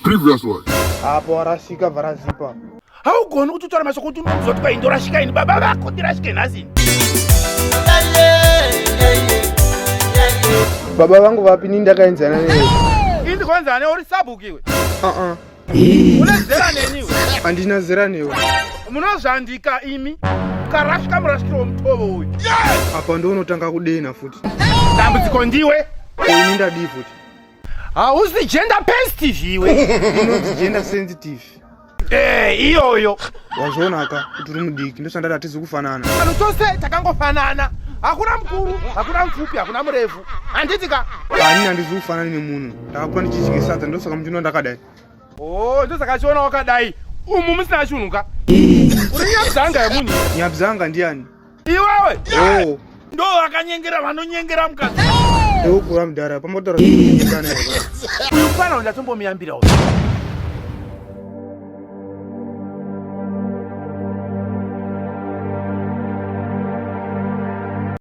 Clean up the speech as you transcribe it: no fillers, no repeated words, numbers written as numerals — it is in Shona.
Previous one. Apo warasika bvarazipa. Haugoni kuti utaura mashoko kuti unonzwa kuti kwai ndorashika ini baba vako ndirashike nhasi ini. Baba vangu vapi ini ndakaenzana newe. Ini ndikuenzana newe uri sabhuku iwe. Uh-uh. Une zera neni iwe. Handina zera newe. Munozvandika imi. Ukarashika murashikiro wemutovo uyu. Apa ndounotanga kudena futi. Dambudziko ndiwe. Ini ndadii futi? Hausi gender sensitive iwe. Inonzi gender sensitive. Eh, iyoyo. Wazvionaka kuti uri mudiki ndosandati hatizi kufanana. Vanhu tose takangofanana. Hakuna mukuru, hakuna mupfupi, hakuna murefu. Handiti ka? Ani handizi kufanana nemunhu. Ndakakura ndichidya sadza ndosaka muchiona ndakadai. Oh, ndosaka chiona wakadai. Umu musina chunhu ka? Uri nyabzanga yemunhu. Nyabzanga ndiani? Iwewe. Oh. Ndo vakanyengera vanonyengera mukadzi. Iwe kura mudhara pambotaura zvinoendana here? Uyu mfana uyu ndatombomuyambira uyu.